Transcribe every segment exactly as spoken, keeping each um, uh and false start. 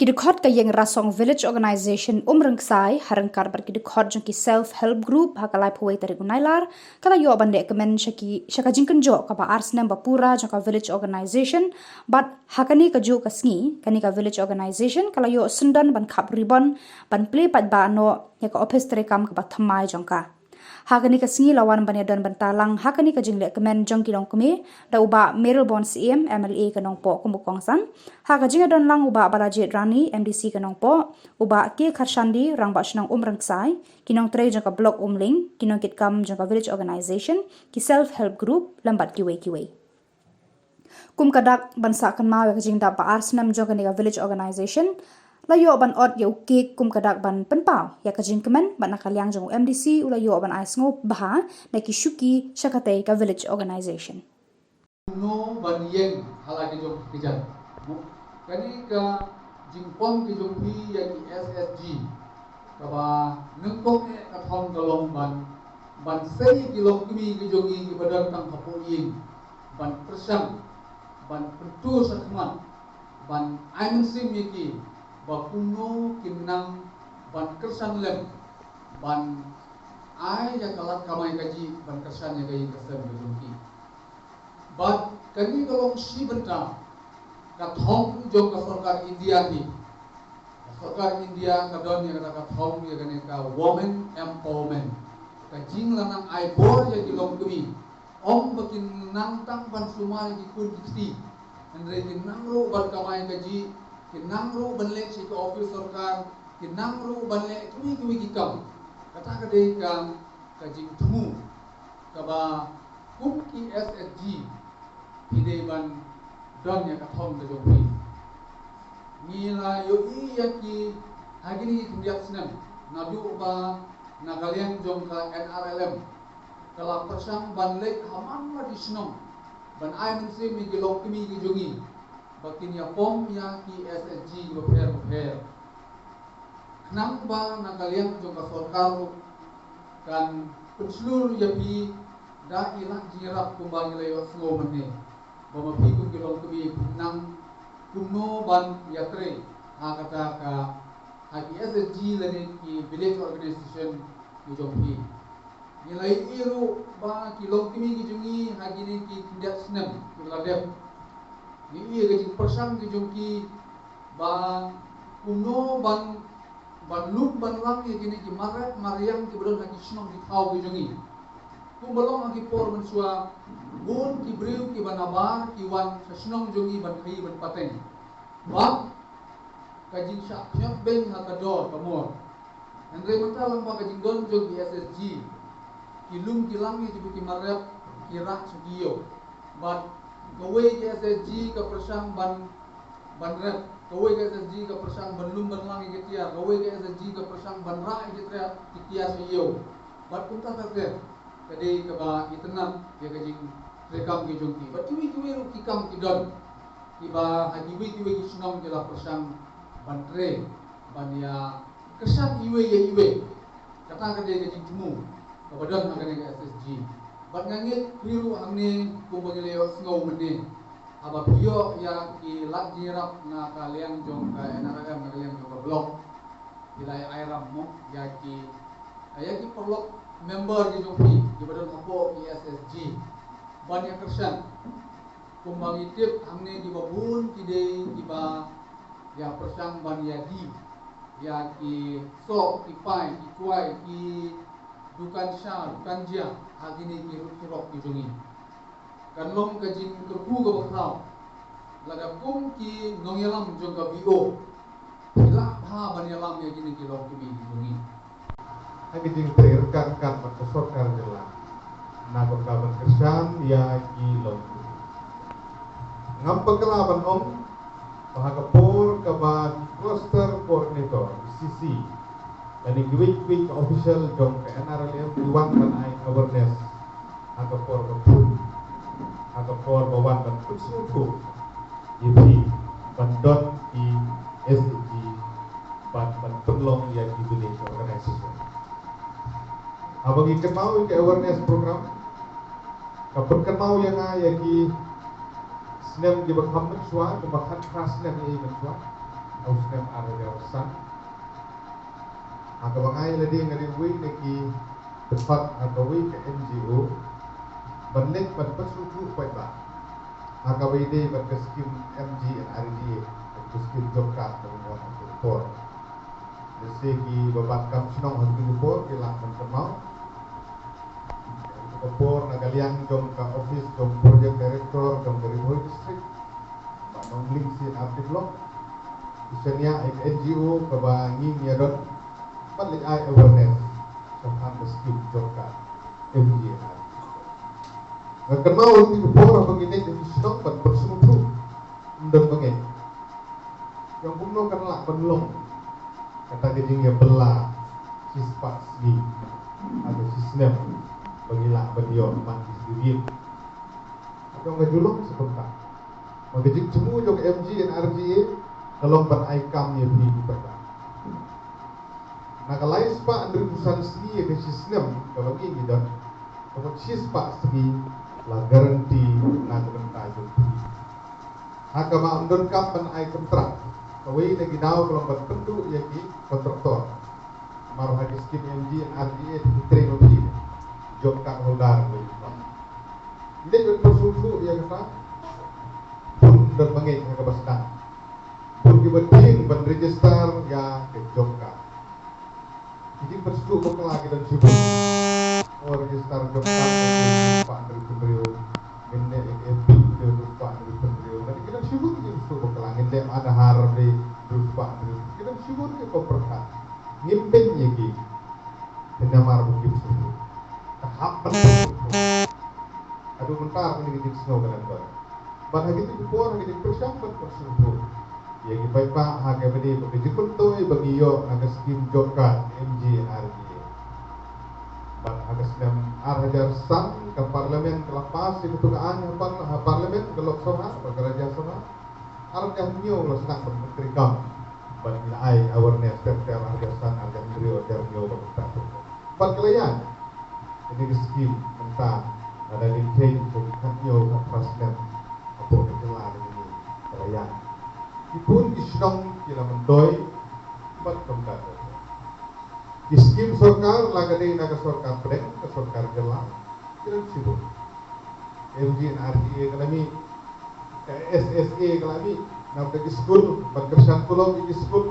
Ki dkhot ka Ïing Rasong Village Organisation Umrynksai, ha ryngkat bad ki dkhot jong ki Self Help Group, ha ka laiphew wei tarik u Nailar, ka la ïoh ban leh kmen sha ki, sha ka jingkynjoh kaba ar snem ba pura jong ka Village Organisation, bad ha kane kajuh ka sngi, kane ka Village Organisation ka la ïoh syndon ban khap ribbon, ban plie paidbah noh ïa ka ophis treikam kaba thymmai jong ka. Ha kane ka sngi la wan ban ïadon bynta lang ha kane ka jingleh kmen jong ki longkmie da u Bah Mayralborn Syiem, M L A ka Nongpoh kum u kongsan. Ha ka jingïadon lang u Bah Balajied Rani, M D C ka Nongpoh, u Bah K Kharshandi, Rangbah Shnong Umrynksai, ki nongtrei jong ka Block Umling, ki nongkitkam jong ka Village Organisation, ki Self Help Group, lem bad kiwei kiwei. Kum ka dak ban sah kynmaw ïa ka jingdap ba ar snem jong kane ka Village Organisation, la ïoh ban ot ïa u cake kum ka dak ban pynpaw ïa ka jingkmen, bad na ka liang jong u M D C u la ïoh ban ai sngewbha na ki shuki sha katei ka Village Organisation. Kumno ban ïeng ha la ki jong ki kjat. Kane ka jingpom ki jong phi ïa ki S S G, kaba nyngkong eh ka thong ka long ban, ban sei ki longkmie ki jong ngi kiba don tang hapoh ïing, ban pyrshang, ban pyntur shakhmat, ban ai mynsiem ïa ki ba kumno kin nang ban kyrshan lem, ban ai ïa ka lad kamai kajih ban kyrshan ïa ka ïing ka sem ka jong ki. Bad kane ka long shi bynta ka thong jong ka sorkar India hi. Ka sorkar India ka don ïa kata ka thong ïa kane ka women empowerment. Ka jinglanang ai bor ïa ki longkmie. Ym ba kin nang tang ban sumar ïa ki khun ki kti. Hynrei kin nang ruh ban kamai kajih, kin nang ruh ban leit sha ki ophis sorkar, kin nang ruh ban leit kiwei kiwei ki kam. Kata ka dei ka, ka jingthmu kaba kum ki S S G phi dei ban don ïa ka thong ka jong phi. Ngi la ïohi ïa ki ha kine ki khyndiat snem naduh ba na ka liang jong ka N R L M ka la pyrshang ban leit ha man la ki shnong ban ai mynsiem ïa ki longkmie ki jong ngi ba kin ïa pom ïa ki S S G kiba pher bapher. Khnang ba na ka liang jong ka sorkar ruh kan pynshlur ïa phi da i lad jingïarap kumba ngi la ïohsngew mynne. Ba ma phi kum ki longkmie phi nang kumno ban ïatrei ha kata ka, ha ki S S G lane ki village organisation ki jong phi. Ngi la ïohi ruh ba ki longkmie ki jong ngi ha kine ki khyndiat snem kiba la dep. Ngi ïohi ka jingpyrshang ki jong ki ba kumno ban, ban lum ban lang ïa kine ki mar rep mar riang kiba don ha ki shnong ki thaw ki jong ngi. Kumba long ha ki por mynshuwa, bun ki briew kiba nabar ki wan sha shnong jong ngi ban khaïi ban pateng. Bad ka jingshah pynïap beiñ ha ka dor ka mor. Hynrei mynta lyngba ka jingdon jong ki S S G, ki lum ki lang ïa kiba ki mar rep, ki rah sha ki ïew. Bad kawei ka S S G ka pyrshang ban, ban rep, kawei ka S S G ka pyrshang ban lum ban lang ïa ki tiar, kawei ka S S G ka pyrshang ban rah ïa ki tiar, ki tiar sha ïew. Bad kumta ter ter, ka dei kaba itynnad ïa ka jingtrei kam ki jong ki. Bad kiwei kiwei ruh ki kam ki don kiba ha kiwei kiwei ki shnong ki la pyrshang ban trei, ban ïa kyrshan iwei ïa iwei. Kata ka dei ka jingthmu kaba don ha kane ka S S G. Bad nga ngeit phi ruh hangne kumba ngi la ïohsngew mynne, haba phi ïoh ïa ki lad jingïarap na ka liang jong ka N R L M, na ka liang jong ka block, phi la ïa ai ram mo ïa ki, ïa ki paralok member ki jong phi kiba don hapoh ki S S G ban ïa kyrshan. Kumba ngi tip hangne kiba bun ki dei kiba ïa pyrshang ban ïa die ïa ki soh, ki pai, ki kwai, ki dukan sha, dukan jia ha kine ki rud surok ki jong ngi. Kan long ka jingkyrkhu kaba khraw lada kum ki nongïalam jong ka V O phi lah bha ban ïalam ïa kine ki longkmie ki jong ngi. Ha ka jingtrei ryngkat ryngkat bad ka sorkar jylla na ka bynta ban kyrshan ïa ki longkmie. Ngam bakla ban ong ba ha ka por kaba ki cluster coordinator, C C, lane kiwei kiwei ki official jong ka N R L M ki wan ban ai awareness ha ka por ba pun, ha ka por ba wan ban pynsngewthuh ïa phi ban don ki S H G bad ban pynlong ïa ki village organization. Haba ngi kynmaw ïa ka awareness program, ka pynkynmaw ïa nga ïa ki snem kiba kham mynshuwa, kumba khatphra snem ïa i mynshuwa, ha u snem Sa, ha kaba nga ïa lade nga dei uwei na ki dkhot ha kawei ka N G O ban leit ban pynsngewthuh paidbah ha kawei de bad ka skim M G N R E G A, ka skim job card ba ngi wan ha kane ka por. Lehse ki ba bat kam shnong ha kane ka por ki lah ban kynmaw. Ka por na ka liang jong ka office jong project director jong ka Ri Bhoi District, Bah Nonglingsi Artiblock, ki shaniah ïa ka N G O kaba ngin ïa don ban leit ai awareness shaphang ka skim job card M G N R E G A. Nga kynmaw ha kane ka por haba ngi leit ha ki shnong ban pynsngewthuh, ym don ba ngeit. Ïa kumno kan lah ban long kata ka jingïabylla shispah sngi ha ka shisnem ba ngi lah ban ïoh man ki sdang. Jong ka ju long sa kumta. Ma ka jingthmu jong ka M G N R E G A ka long ban ai kam ïa phi ki paidbah. Na ka lai spah hynriewphew san sngi ïa ka shisnem kaba ngi ngi don, ka mut shispah sngi la guarantee na ka bynta jong phi. Ha kaba ym don kam ban ai kontrak, kawei na ki daw ka long ban pynduh ïa ki kontraktor. Namar ha ki skim M G N R E G A te ki trei ma phi, job card holder ba ïa ki. Ngi dei ban pynsngewthuh ïa kata, bun don ba ngeit ha kaba sdang. Bun kiba tieng ban register ïa ka job card. Ki jingpynshai bakla ki don shibun. O register job card, spah hynriewphew hynriew. Ngin leh ïa ka M P, spah hynriewphew hynriew. Lane ki don shibun ki jingpynshai bakla, ngin leh Aadhaar, spah hynriew. Ki don shibun ki ko pyrkhat. Ngim beiñ ïa ki. Te namar ba kim sngewthuh. Ka hap ban sngewthuh. Haduh mynta kane ka jingsngew ka dang don. Bad ha kine ki por ha kine ki pyrshang ban pynsngewthuh ïa ki paidbah ha kaba dei ba ka jingmyntoi ba ngi ïoh na ka skim job card M G N R E G A. Bad ha ka snem ar hajar san ka Parliament ka la pass ïa kata ka aiñ ha par-, ha Parliament ka Lok Sabha bad ka Rajya Sabha. Ar hajar hynñiew la sdang ban treikam ban ai awareness ter ter, ar hajar san, ar hajar hynriew, ar hajar hynñiew bad kata. Bad ka la ïaid kane ka skim mynta, lada ngin kheiñ sa ki khathynñiew khatphra snem hapoh ka jylla ka jong ngi, ka la ïaid. Ki bun ki shnong ki la myntoi bad kumta. Ki skim sorkar, la ka dei na ka sorkar pdeng, ka sorkar jylla, ki don shibun. M G N R E G A ka la mih, ka S S A ka la mih, na bynta ki skul, ban kyrshan tulop ïa ki skul.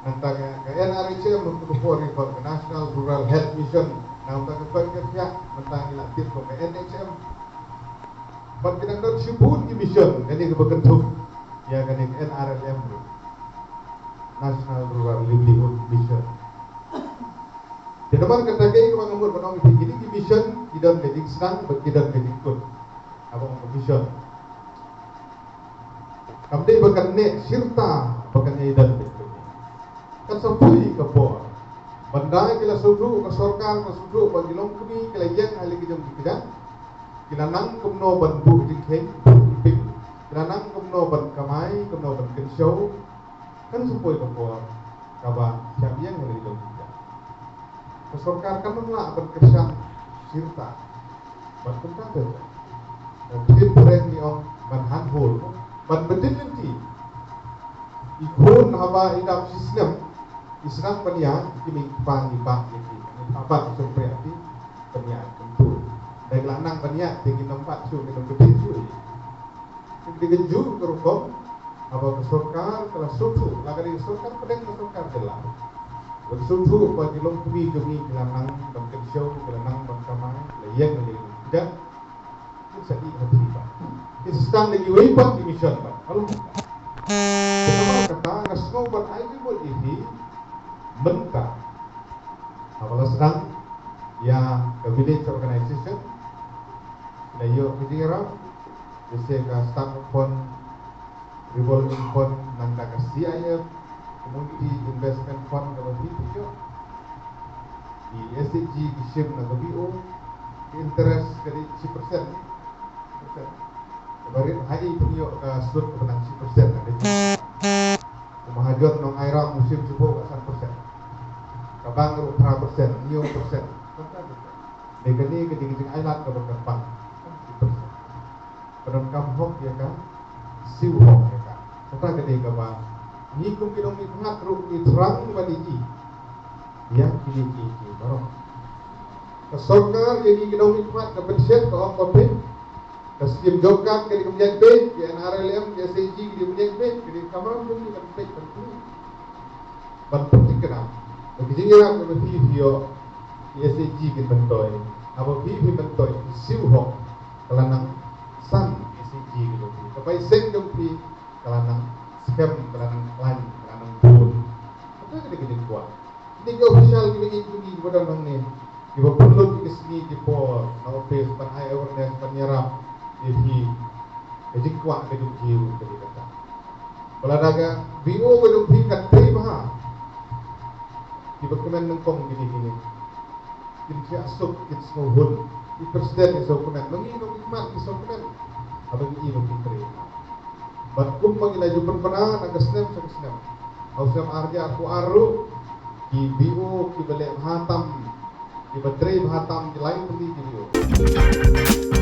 Nangta ka, ka N R H M, ha kata ka por ngi khot ka National Rural Health Mission, na bynta ka koit ka khiah, mynta ngi la tip kum ka N H M. Bad ki dang don shibun ki mission, kane kaba kynthup ïa kane ka N R L M ruh, National Rural Livelihood Mission. Te namar kata kaei kaba nga mut ban ong ïa phi, kine ki mission ki don ka jingsdang bad ki don ka jingkut. Haba ong ka mission, kam dei ba kan neh shirta ba kan ïai don beit. Kan sa poi ka por. Ban da ki la sngewthuh, ka sorkar ka sngewthuh ba ki longkmie ki la ïeng ha la ki jong ki kjat. Ki la nang kumno ban buh jingkheiñ, buh jingping. Ki la nang kumno ban kamai, kumno ban kynshew. Kan sa poi ka por kaba shah ïeng ha la ki jong ki kjat. Ka sorkar kan ym lah ban kyrshan shirta. Bad kumta te, eh, phin pyrshang ïa ong ban handhold, ban btin lynti. I khun haba i dap shisnem, i sdang ban ïaid, i mei i pa ngi bat ïa ki, ngi bat sngewbha ïa ki, ban ïaid kumtu. Da ki la nang ban ïaid, te ngin ym bat shuh, ngin ym btin shuh ïa ki. Te ka dei ka juh ka rukom, haba ka sorkar ka la sngewthuh, la ka dei ka sorkar pdeng, ka sorkar jylla. Ban sngewthuh ba ki longkmie jong ngi ki la nang ban kynshew, ki la nang ban kamai, ki la ïeng, ki la ïeng. Kin sa dih ha phi ba kin sa sdang da kiwei pat ki mission ba. Ka long kata. Te namar kata nga sngew ban ai jingmut ïa phi mynta. Haba la sdang ïa ka village organization, la ïoh ka jingïarap, jong ka Startup Fund, Revolving Fund, nangta ka C I F, Community Investment Fund, kaba phi phi ïoh. Ki S H G ki shim na ka V O, ki interest ka dei shi percent. Percent. Kaba rit ha i phi ïoh ka sut kaba nang shi percent na ka. U mahajon Nongai Ram u shim shiphew ka san percent. Ka bank ruh phra percent, hynñiew percent. Dei kane ka jing, jing ai lad kaba kyrpang. Shi percent. Ka donkam hok ïa ka, siew hok ïa ka. Kata ka dei kaba Ngi kum ki nongmihkhmat ruh ngi thrang ban ïohi ïa kine ki jingbaroh. Ka sorkar ïa ngi ki nongmihkhmat ka pynshet, ka ong ba peit, ka skim job card ka dei kam ïaid beit, ki N R L M, ki S H G ki dei kam ïaid beit, ki dei kamram kum ki ban peit ban peit ban peit ka dei. Ba ki jingïarap ba phi phi ïoh ki S H G ki ban toi. Haba phi phi ban toi, ki siew hok ka la nang san S H G ki jong phi. Ka bai seng jong phi ka la nang skhem, ka la nang khlaiñ, ka la nang bun. Kata ka dei ka jingkwah. Kine ki official kiba ïeit jong ngi kiba don hangne, kiba pynlut ïa ki sngi ki por na office ban ai awareness, ban ïarap ïa phi. Ka jingkwah ka jong phi ruh ka dei kata. Ba lada ka V O ka jong phi ka trei bha, kiba kmen nyngkong kine kine kin thiah suk, kin sngewhun. I president i sngewkmen, ma ngi nongmihkhmat ngi sngewkmen haba ngi i ba ki trei. Bad kum ma ngi la ju pynbna na ka snem sha ka snem, ha u snem ar hajar arphew ar ruh, ki V O kiba leh bha tam, kiba trei bha tam ki lai tylli ki V O.